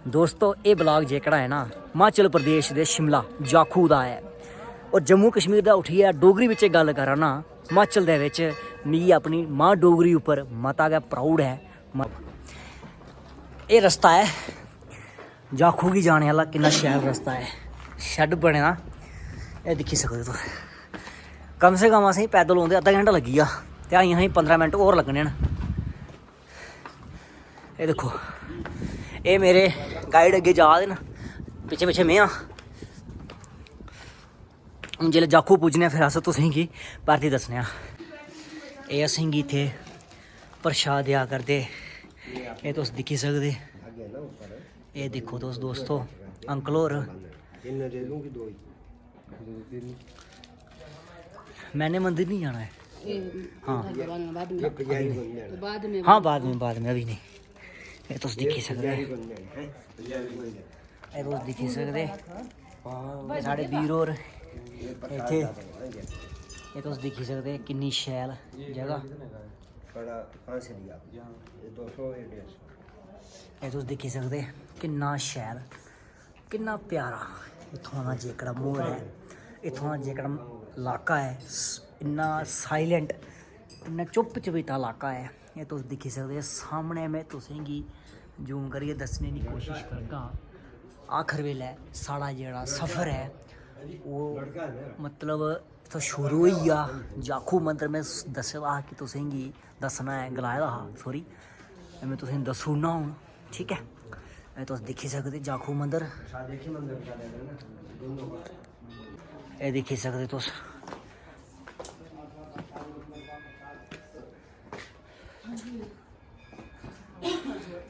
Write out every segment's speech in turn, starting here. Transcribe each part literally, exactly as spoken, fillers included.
दोस्तो, एह् ब्लाग जेह्कड़ा ऐ ना, हिमाचल प्रदेश दे शिमला जाखू दा ऐ। और जम्मू कश्मीर दा उठियै डोगरी बिच गल्ल करां ना, हिमाचल दे बिच मिगी अपनी मां डोगरी उप्पर मता गै प्राउड ऐ। म- एह् रस्ता ऐ जाखू गी जाने आह्ला, किन्ना शैल रस्ता ऐ, शैड बने दा। एह् दिक्खी सकदे तुस, कम से कम असेंगी पैदल औंदे अद्धा घैंटा लग्गी गेआ, ते अजें असेंगी पंदरां मिंट होर लग्गने न। एह् दिक्खो, एह् मेरे गाइड अग्गें जा दे न, पिच्छे पिच्छे में आं। हून जिसलै जाखू पुज्जने आं, फिर अस तुसेंगी परतियै दस्सने आं। एह् असेंगी इत्थै प्रसाद देआ करदे, एह् तुस दिक्खी सकदे। एह् दिक्खो तुस दोस्तो, अंकल होर। मैंने मंदिर नहीं जाना है। हाँ। बाद में, बाद में। हाँ, बाद में, बाद में, अभी नहीं। ये तुस दिक्खी सकदे। एह् तुस दिक्खी सकदे। एह् साढ़े वीर होर इत्थै, एह् तुस दिक्खी सकदे किन्नी शैल जगह। एह् तुस दिक्खी सकदे किन्ना शैल, किन्ना प्यारा इत्थुआं दा जेह्कड़ा म्हौल ऐ, इत्थुआं दा जेह्कड़ा इलाका ऐ, स- इन्ना साइलेंट, इन्ना चुप्प चपीता इलाका ऐ। एह् तुस दिक्खी सकदे, सामनै में तुसेंगी जूम करियै दस्सने दी कोशश करगा। आखर बेल्लै साढ़ा जेह्ड़ा सफर ऐ, ओह् मतलब इत्थुं शुरू होई गेआ। जाखू मंदर में दस्से दा हा कि तुसेंगी दस्सना ऐ, गलाए दा हा, सॉरी, में तुसेंगी दस्सी ओड़ना हून। ठीक ऐ, एह् तुस दिक्खी सकदे जाखू मंदर। एह् दिक्खी सकदे तुस,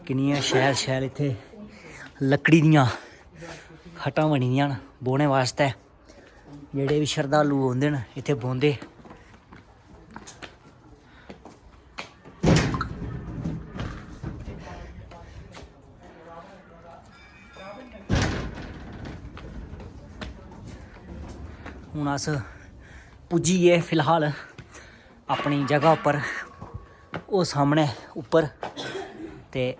किन्नियां शैल शैल इत्थै लकड़ी दियां हट्टां बनी दियां न बौह्ने बास्तै। जेह्ड़े बी शरधालु औंदे न, इत्थै बौंह्दे। हून अस पुज्जी गे फिलहाल अपनी जगह उप्पर, ओह् सामनै उप्पर। ते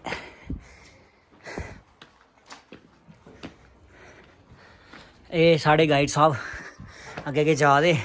एह् साढ़े गाइड साहब अग्गें अग्गें जा दे।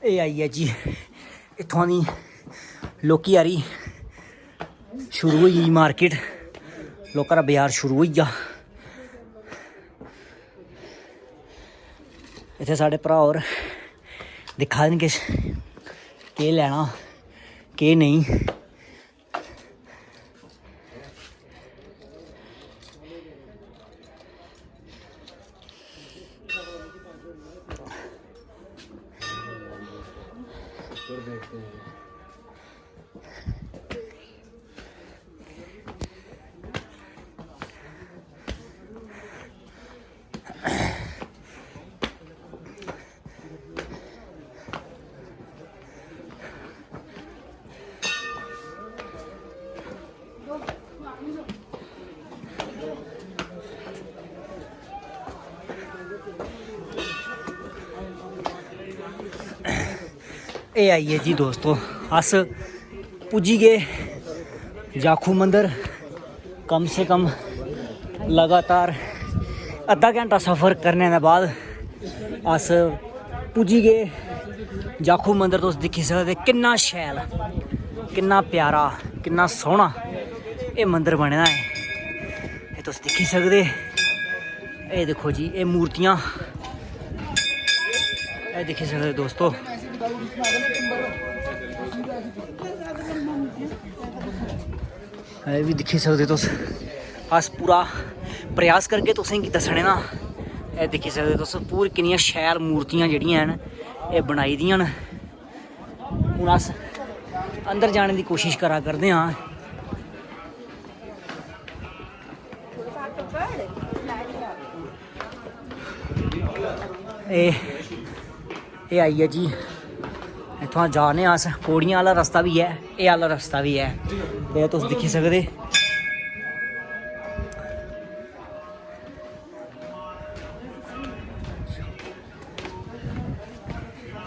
एह् आई ऐ जी इत्थुआं दी लौह्की हारी शुरू होई गेई मार्केट, लौह्का हारा बजार शुरू होई गेआ। इत्थै साढ़े भ्राऽ होर दिक्खा दे न किश, केह् लैना केह् नेईं। एह् आई गे जी दोस्तो, अस पुज्जी गे जाखू मंदर। कम से कम लगातार अद्धा घैंटा सफर करने दे बाद अस पुज्जी गे जाखू मंदर। तुस दिक्खी सकदे किन्ना शैल, किन्ना प्यारा, किन्ना सोह्ना एह् मंदर बने दा ऐ। एह् तुस दिक्खी सकदे, एह् दिक्खो जी, एह् मूर्तियां, एह् दिक्खी सकदे दोस्तो। एह् बी दिक्खी सकदे तुस, अस पूरा प्रयास करगे तुसेंगी दस्सने दा। एह् दिक्खी सकदे तुस, पूरी किन्नियां शैल मूर्तियां जेह्ड़ियां हैन, एह् बनाई दियां न। हून अस अंदर जाने दी कोशिश करा करदे आं। एह् एह् आई गेआ जी, इत्थुआं जा ने आं अस। पौड़ियां आह्ला रस्ता बी ऐ, एह् आह्ला रस्ता बी ऐ, ते तुस दिक्खी सकदे।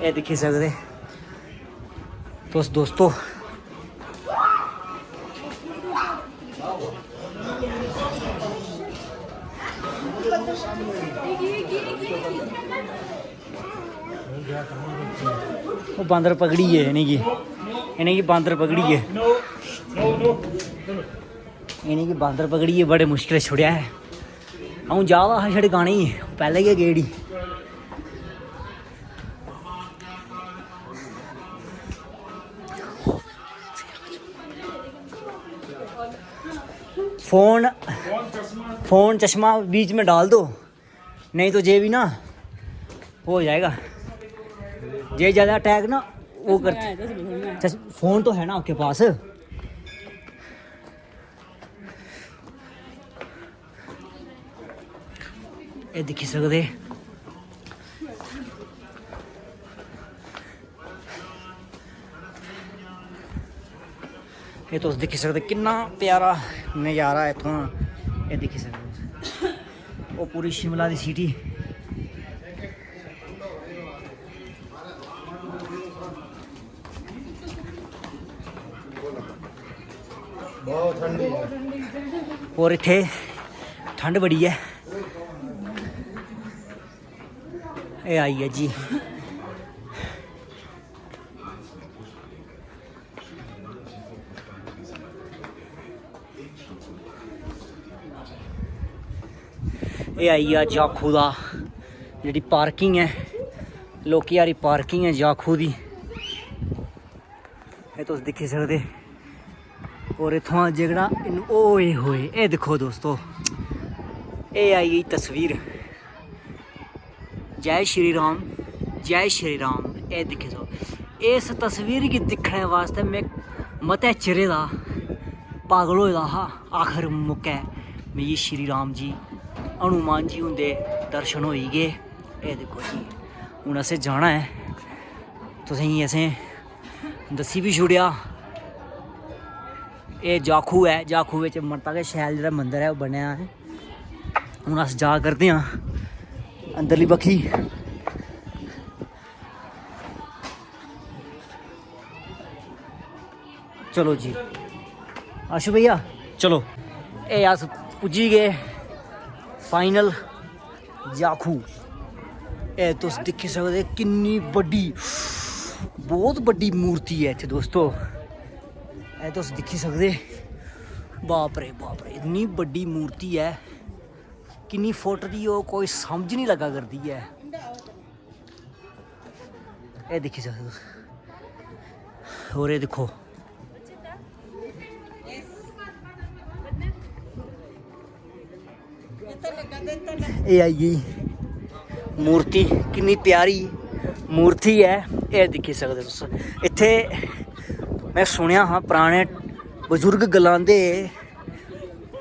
एह् दिक्खी सकदे तुस दोस्तो। ओह् बांदर पकड़ी गे इ'नेंगी, इ'नेंगी बांदर पकड़ी गे। इ'नेंगी बांदर पकड़ी गे, बड़े मुश्कल छुड़ेआ ऐ। अ'ऊं जा दा हा छड़े गाने गी, पैह्लें गै गे उठी। फोन, फोन चश्मा बीच में डाल दो, नहीं तो ये भी ना हो जाएगा। ये ज़्यादा अटैक ना वो कर, चश-, फोन तो है ना आपके पास। एह् दिक्खी सकदे, एह् तुस दिक्खी सकदे किन्ना प्यारा नज़ारा ऐ इत्थुआं। एह् दिक्खी सकदे तुस, ओह् पूरी शिमला दी सिटी। बहुत ठंडी है। होर इत्थै ठंड बड़ी ऐ। एह् आई ऐ जी। एह् आई गेआ जाखू दा, जेह्ड़ी पार्किंग ऐ, लोकें आह्ली पार्किंग ऐ जाखू दी। एह् तुस दिक्खी सकदे। होर इत्थुआं जेह्कड़ा इन-, ओए होए, एह् दिक्खो दोस्तो, एह् आई गेई तस्वीर। जय श्री राम, जय श्री राम। एह् दिक्खी सकदे, इस तस्वीर गी दिक्खने बास्तै में मते चिरे दा पागल होए दा हा। आखर मौकै मिगी श्री राम जी, हनुमान जी हुंदे दर्शन होई गे। एह् दिक्खो जी, हून असें जाना ऐ, तुसेंगी असें दस्सी बी छुड़ेआ। एह् जाखू ऐ, जाखू बिच मता गै शैल जेह्ड़ा मंदर ऐ, ओह् बनेआ ऐ। हून अस जा करदे आं अंदरली बक्खी। चलो जी, आशु भैया, चलो। एह् अस पुज्जी गे फाइनल जाखू। एह् तुस दिक्खी सकदे किन्नी बड्डी, बहुत बड्डी मूर्ति ऐ इत्थै दोस्तो। एह् तुस दिक्खी सकदे, बाप रे बाप रे, इन्नी बड्डी मूर्ति ऐ। किन्नी फुट दी ओह्, कोई समझ निं लग्गा करदी ऐ। एह् दिक्खी सकदे तुस। होर एह् दिक्खो, एह् आई गेई मूर्ति, किन्नी प्यारी मूर्ति ऐ। एह् दिक्खी सकदे तुस। इत्थै में सुनेआ हा, पराने बजुर्ग गलांदे,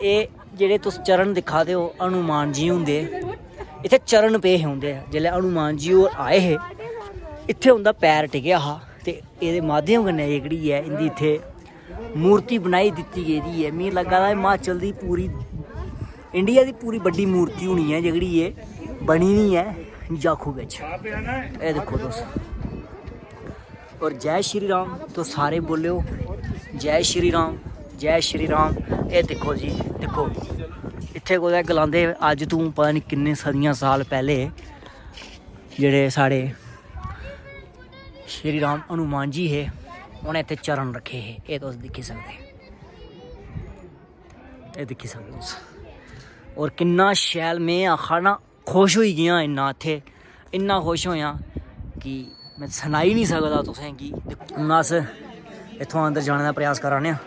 एह् जेह्ड़े तुस चरण दिक्खा दे ओ हनुमान जी हुंदे, इत्थै चरण पे हे उं'दे। जेल्लै हनुमान जी होर आए हे, इत्थै उं'दा पैर टिकेआ हा ते एह्दे माध्यम कन्नै जेह्कड़ी ऐ इं'दी इत्थै मूर्ति बनाई दित्ती गेदी ऐ। मिगी लग्गा दा हिमाचल दी पूरी, इंडिया दी पूरी बड्डी मूर्ति होनी ऐ जेह्कड़ी एह् बनी दी ऐ जाखू बिच। एह् दिक्खो तुस। और जय श्री राम, तो सारे बोलो जय श्री राम, जय श्री राम। एह् दिक्खो जी, दिक्खो, इत्थै कुतै गलांदे अज्ज तूं पता निं किन्ने सदियां साल पैह्ले जेह्ड़े साढ़े श्री राम हनुमान जी हे, उ'नें इत्थै चरण रक्खे हे। एह् तुस दिक्खी सकदे, एह् दिक्खी सकदे तुस। और किन्ना शैल, में आखा ना, खुश होई गेआं इन्ना इत्थै, इन्ना खुश होएआं कि में सनाई निं सकदा तुसें गी। हून अस इत्थुआं अंदर जाने दा प्रयास करा ने आं।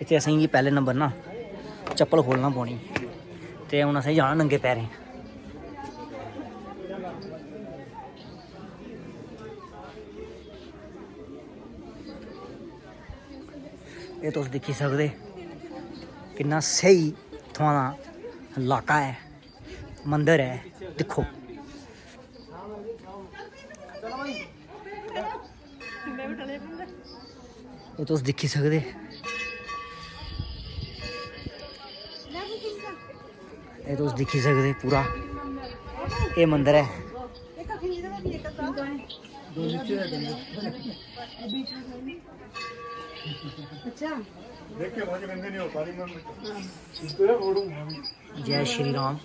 इत्थै असेंगी पैह्ले नंबर ना चप्पल खोह्लना पौनी ते हून असें जाना नंगे पैरें। एह् तुस दिक्खी सकदे किन्ना स्हेई इत्थुआं दा लाका ऐ, मंदर ऐ। दिक्खो, एह् तुस दिक्खी सकदे, एह् तुस दिक्खी सकदे पूरा, एह् मंदर ऐ। अच्छा। जय श्री राम।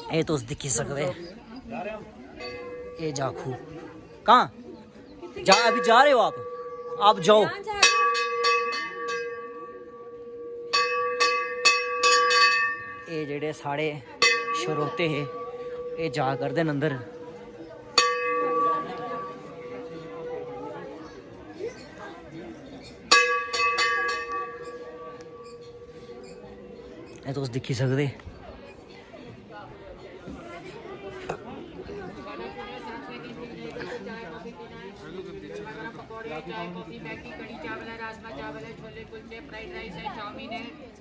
एह् तुस दिक्खी सकदे, एह् जाखू। कहाँ जा, अभी जा रहे हो आप? आप जाओ। एह् जेह्ड़े साढ़े श्रोते हे, एह् जा करदे न अंदर। एह् तुस दिक्खी सकदे।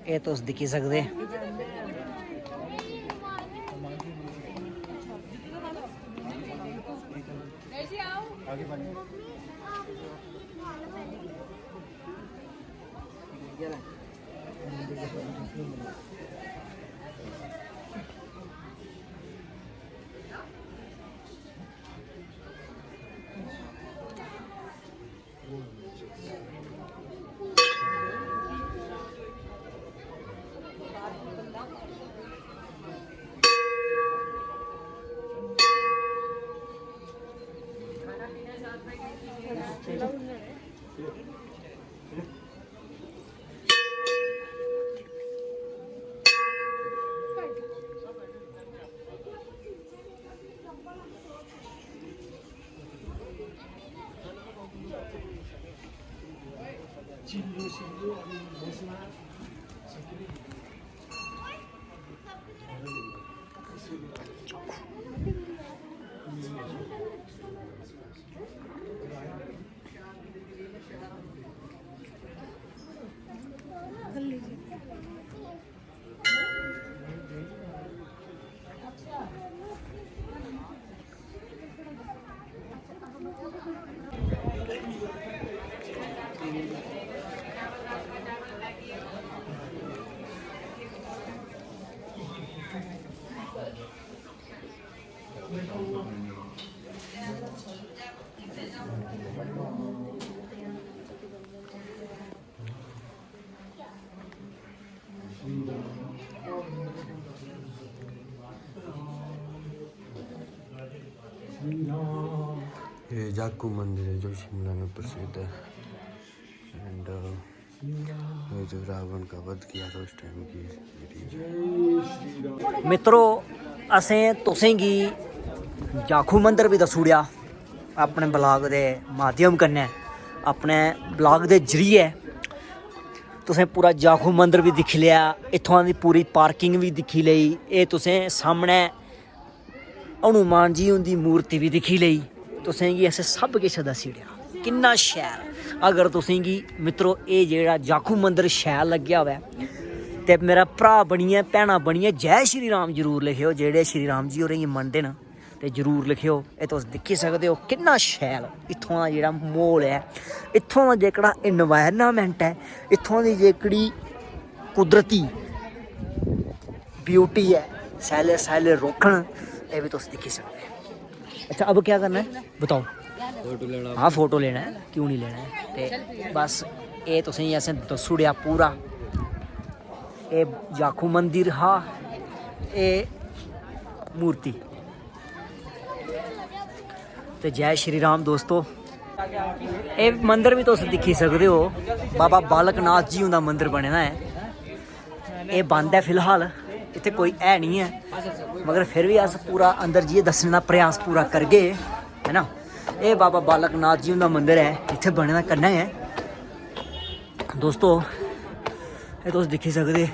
एह् तुस दिक्खी सकदे। ये जाखू मंदिर है जो शिमला में प्रसिद्ध है। एंड ये जो रावण का वध किया था उस टाइम की वीडियो। मित्रो, असें तुसेंगी जाखू मंदर बी दस्सी ओड़ेआ अपने ब्लॉग दे माध्यम कन्नै, अपने ब्लॉग दे जरिए तुसें पूरा जाखू मंदर बी दिक्खी लेआ, इत्थुआं दी पूरी पार्किंग बी दिक्खी लेई। एह् तुसें सामनै हनुमान जी हुंदी मूर्ति बी दिक्खी लेई, तुसेंगी असें सब किश दस्सी ओड़ेआ किन्ना शैल। अगर तुसेंगी मित्रो एह् जेह्ड़ा जाखू मंदर शैल लग्गेआ होऐ ते मेरा भ्राऽ बनियै, भैनां बनियै जय श्री राम जरूर लिखेओ। जेह्ड़े श्री राम जी होरें गी मनदे न ते जरूर लिखेओ। एह् तुस दिक्खी सकदे ओ किन्ना शैल इत्थुआं दा जेह्ड़ा म्हौल ऐ, इत्थुआं दा जेह्कड़ा environment ऐ, इत्थुआं दी जेह्कड़ी कुदरती ब्यूटी ऐ, सैल्ले सैल्ले रुक्ख न, एह् बी तुस दिक्खी सकदे। अच्छा, अब क्या करना है, बताओ? फोटो लेना। हाँ, फोटो लेना है, क्यों नहीं लेना है? ते बस, एह् तुसेंगी असें दस्सी ओड़ेआ पूरा। एह् जाखू मंदिर हा, एह् मूर्ति। ते जय श्री राम दोस्तो, एह् मंदर बी तुस दिक्खी सकदे ओ, बाबा बालक नाथ जी हुंदा मंदर बने दा ऐ। एह् बंद ऐ फिलहाल, इत्थै कोई है निं ऐ, मगर फिर बी अस पूरा अंदर जाइयै दस्सने दा प्रयास पूरा करगे। है ना। एह् बाबा बालक नाथ जी हुंदा मंदर ऐ, इत्थै बने दा कन्नै गै। दोस्तो, एह् तुस दिक्खी सकदे,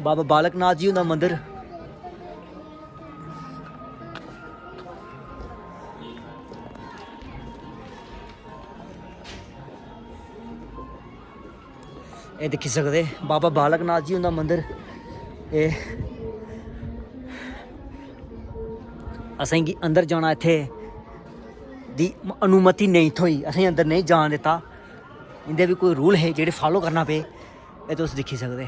बाबा बालक नाथ जी हुंदा मंदर। एह् दिक्खी सकदे, बाबा बालक नाथ जी हुंदा मंदर। एह् असेंगी अंदर जाना, इत्थै दी अनुमति नेईं थ्होई, असेंगी अंदर नेईं जान दित्ता। इं'दे बी कोई रूल हे जेह्ड़े फालो करना पे, एह् तुस दिक्खी सकदे।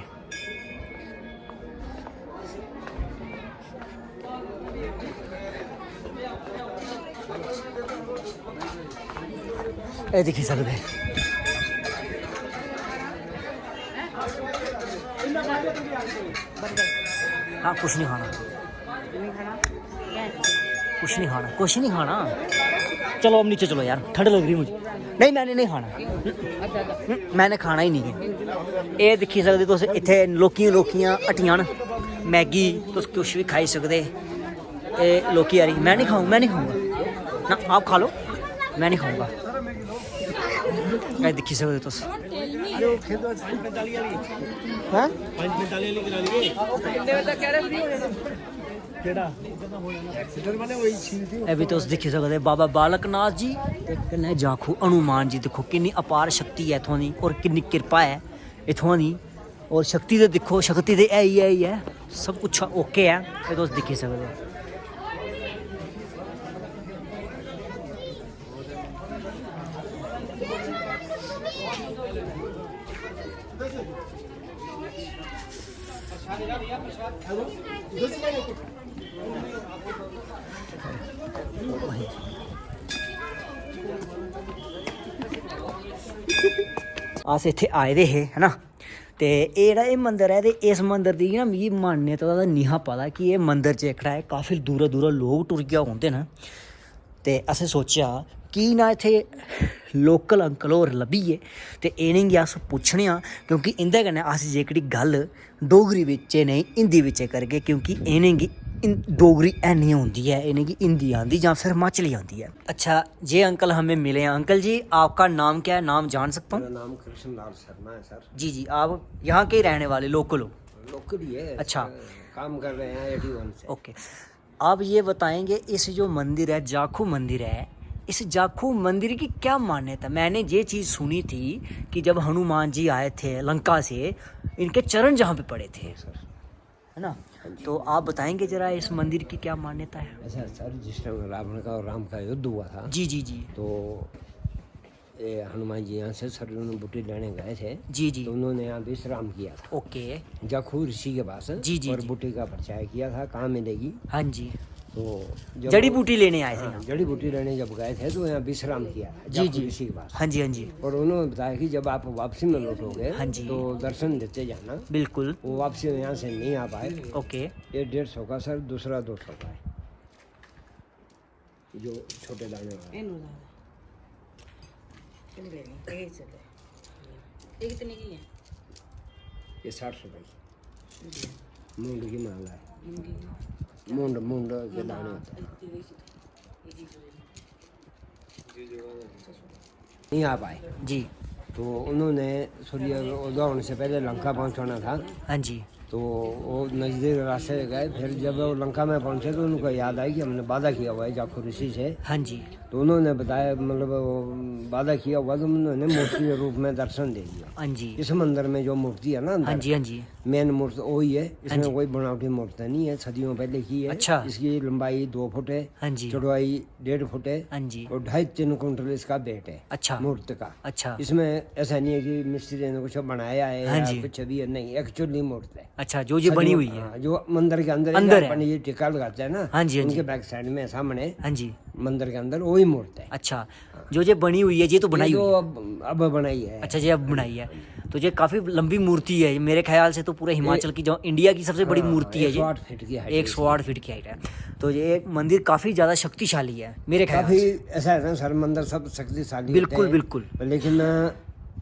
एह् दिक्खी सकदे। हाँ, कुछ नहीं खाना। कुछ नहीं खाना, कुछ नहीं खाना। चलो, अब नीचे चलो यार, ठंड लग रही मुझे। नहीं, मैंने नहीं खाना। हम्म, मैंने खाना ही नहीं है। एह् दिक्खी सकदे तुस, इत्थै लौह्कियां लौह्कियां हट्टियां न, मैगी, तुस कुछ बी खाई सकदे। एह् लौह्की हारी, "मैं नहीं खाऊं, मैं नहीं खाऊंगा।" "ना, आप खा लो, मैं नहीं खाऊंगा।" एह् दिक्खी सकदे तुस। हैं? एह् बी तुस दिक्खी सकदे, बाबा बालक नाथ जी ते कन्नै जाखू हनुमान जी। दिक्खो, किन्नी अपार शक्ति ऐ इत्थुआं दी, होर किन्नी किरपा ऐ इत्थुआं दी। होर शक्ति ते दिक्खो, शक्ति ते है ही, है ही ऐ, सब कुछ OK ऐ, एह् तुस दिक्खी सकदे। अस इत्थै आए दे हे, है ना, ते एह् जेह्ड़ा एह् मंदर ऐ, ते इस मंदर दी ना मिगी मान्यता दा निं हा पता कि एह् मंदर जेह्कड़ा ऐ, काफी दूरा दूरा लोक टुरियै औंदे न। ते असें सोचेआ कि ना इत्थै लोकल अंकल होर लब्भी गे, ते इ'नेंगी अस पुच्छने आं, क्योंकि इं'दे कन्नै अस जेह्कड़ी गल्ल डोगरी बिच्च नेईं, हिंदी बिच्च करगे, क्योंकि इ'नेंगी हिं-, डोगरी है निं औंदी ऐ, इ'नेंगी हिंदी आंदी जां फिर हिमाचली आंदी ऐ। अच्छा, ये अंकल हमें मिले हैं। अंकल जी, आपका नाम क्या है? नाम जान सकता हूँ? मेरा नाम कृष्ण लाल शर्मा है, सर। जी, जी, आप यहाँ के रहने वाले, लोकल हो? लोकल ही है, अच्छा। सर, काम कर रहे हैं एटी वन से। OK। आप ये बताएंगे, इस जो मंदिर है, जाखू मंदिर है, इस जाखू मंदिर की क्या मान्यता? मैंने ये चीज़ सुनी थी कि जब हनुमान जी आए थे लंका से, इनके चरण जहाँ पे पड़े थे, सर। है ना? हाँ जी। तो आप बताएंगे ज़रा, इस मंदिर की क्या मान्यता है? ऐसा सर, जिस टाइम रावण का और राम का युद्ध हुआ था, जी, जी, जी। तो ये हनुमान जी यहाँ से सरजू में बूटी लेने गए थे, जी, जी। तो उन्होंने यहाँ विश्राम किया था। OK। जाखू ऋषि के पास, जी, जी, और जी। बूटी का प्रचार किया था, कहाँ मिलेगी। हाँ जी। तो जब जड़ी बूटी लेने आए थे हाँ, यहाँ। जड़ी बूटी लेने जब गए थे, तो यहाँ विश्राम किया था, जी, जाखू जी। ऋषि के पास। हाँ जी, हाँ जी। और उन्होंने बताया कि जब आप वापसी में लौटोगे, हाँ जी। तो दर्शन देते जाना। बिल्कुल। वो वापसी में यहाँ से नहीं आ पाए। OK। ये डेढ़ सौ का सर, दूसरा दो सौ का है। जो छोटे दाने वाला। ਇਹਨੂੰ ਲਾ ਦੇ। ਕਿਹੜੀ ਲੈਣੀ? ਇਹ ਚੱਲੇ। ਇਹ ਕਿਤਨੇ ਕੀ ਹੈ? ये साठ रुपए की। मूंड की माला है। मूंड, मूंड के दाने होते हैं। नहीं आ पाए। जी। तो उन्होंने सूर्य उदय होने से पहले लंका पहुंचना था। हाँ जी। तो वो नजदीक रास्ते से गए, फिर जब वो लंका में पहुंचे तो उनको याद आई कि हमने वादा किया हुआ है जाखू ऋषि से। हाँ जी। तो उन्होंने बताया, मतलब, वो वादा किया हुआ, तो उन्होंने मूर्ति के रूप में दर्शन दे दिया। हाँ जी। इस मंदिर में जो मूर्ति है ना अंदर, हाँ जी, हाँ जी। मेन मूर्ति वही है, इसमें हाँ जी। कोई बनावटी मूर्ति नहीं है, सदियों पहले की है। अच्छा। इसकी लंबाई दो फुट है, हाँ जी। चौड़ाई डेढ़ फुट है, हाँ जी। और ढाई तीन कुंटल इसका वेट है, अच्छा। मूर्ति का। अच्छा। इसमें ऐसा नहीं है कि मिस्त्री ने कुछ बनाया है हाँ या जी। कुछ भी है, नहीं, एक्चुअली मूर्ति है। अच्छा, जो ये सदियों बनी हुई है। हाँ, जो मंदिर के अंदर अंदर है। अपन ये टीका लगाते हैं ना, हाँ जी, हाँ उनके जी। बैक साइड में सामने हाँ जी। मंदिर के अंदर वही मूर्ति है। अच्छा, हाँ। जो ये बनी हुई है, ये तो ये बनाई तो हुई है। अब, अब बनाई है। अच्छा, ये अब बनाई है। तो ये काफ़ी लंबी मूर्ति है, मेरे ख्याल से तो पूरे हिमाचल ये की, जो इंडिया की सबसे बड़ी हाँ, मूर्ति है ये। एक सौ आठ फीट की हाइट है एक सौ आठ इसकी। फीट की हाइट है। तो ये मंदिर काफ़ी ज़्यादा शक्तिशाली है मेरे ख्याल काफ़ी से। ऐसा है ना सर, मंदिर सब शक्तिशाली होते बिल्कुल, हैं। बिल्कुल। लेकिन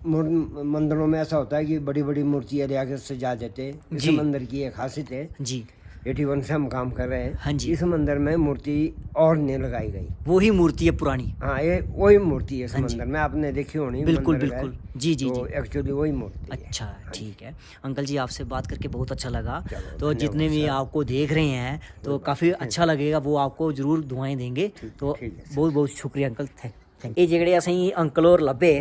मुर-, मंदिरों में ऐसा होता है कि बड़ी-बड़ी मूर्तियाँ ले आके सजा देते हैं। इस जी। मंदिर की ये खासियत है। जी। एटी वन से हम काम कर रहे हैं। हाँ जी। इस मंदिर में मूर्ति और नहीं लगाई गई। वही मूर्ति है पुरानी। हाँ, ये वही मूर्ति है इस हाँ जी। मंदिर में, आपने देखी होनी। बिल्कुल, मंदिर बिल्कुल। है। जी, जी, तो जी। एक्चुअली वही मूर्ति है। अच्छा, ठीक है। अंकल जी, आपसे बात करके बहुत अच्छा लगा। चलो, तो जितने भी आपको देख रहे हैं तो काफ़ी अच्छा लगेगा, वो आपको ज़रूर दुआएं देंगे। तो ठीक है। बहुत बहुत शुक्रिया अंकल, थैंक। ये जेह्ड़े असेंगी अंकल होर लब्भे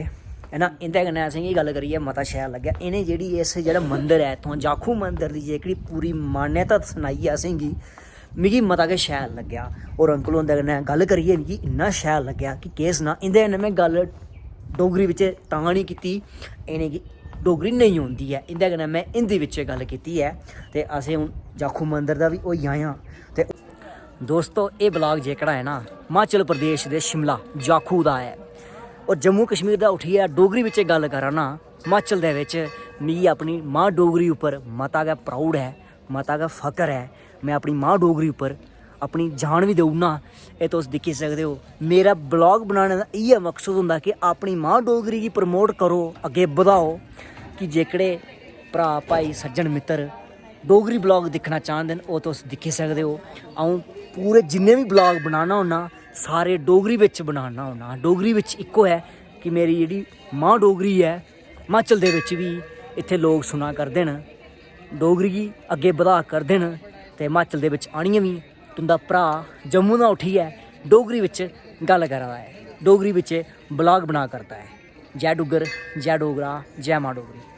है ना, इंदे कन्नै असेंगी गल्ल करियै मता शैल लग्गेआ। इ'नें जेह्ड़ी इस जेह्ड़ा मंदर ऐ इत्थुआं जाखू मंदर दी जेह्ड़ी पूरी मान्यता सनाई ऐ असेंगी, मिगी मता गै शैल लग्गेआ। और अंकल हुंदे कन्नै गल्ल करियै मिगी इन्ना शैल लग्गेआ कि केह् सनां। इंदे कन्नै में गल्ल डोगरी बिच तां निं कीती, इ'नेंगी डोगरी नेईं औंदी ऐ। इंदे कन्नै में हिंदी बिच गल्ल कीती ऐ। ते असें हून जाखू मंदर दा बी होई आए आं। ते दोस्तो, एह् ब्लाग जेह्कड़ा ऐ ना, हिमाचल प्रदेश दे शिमला जाखू दा ऐ। और जम्मू कश्मीर दा उठियै डोगरी बिच गल्ल करां ना, हिमाचल दे बिच मिगी अपनी मां डोगरी उप्पर मता गै प्राउड ऐ, मता गै फकर ऐ। में अपनी मां डोगरी उप्पर अपनी जान बी देई ओड़ना। एह् तुस दिक्खी सकदे ओ, मेरा ब्लाग बनाने दा इ'यै मकसद होंदा कि अपनी मां डोगरी गी प्रमोट करो, अग्गें बधाओ। कि जेह्कड़े भ्राऽ, भाई, सज्जन, मित्तर डोगरी ब्लाग दिक्खना चांह्दे न, ओह् तुस दिक्खी सकदे ओ। अ'ऊं पूरे जिन्ने बी ब्लाग बनाना होन्ना, सारे डोगरी बिच बनाना होन्ना। डोगरी बिच इक्को ऐ कि मेरी जेह्ड़ी मां डोगरी ऐ, हिमाचल दे बिच बी इत्थै लोक सुना करदे न, डोगरी गी अग्गें बधा करदे न। ते हिमाचल दे बिच आनियै बी तुं'दा भ्राऽ जम्मू दा उठियै डोगरी बिच गल्ल करा दा ऐ, डोगरी बिच ब्लाग बना करदा ऐ। जय डुग्गर, जय डोगरा, जय मां डोगरी।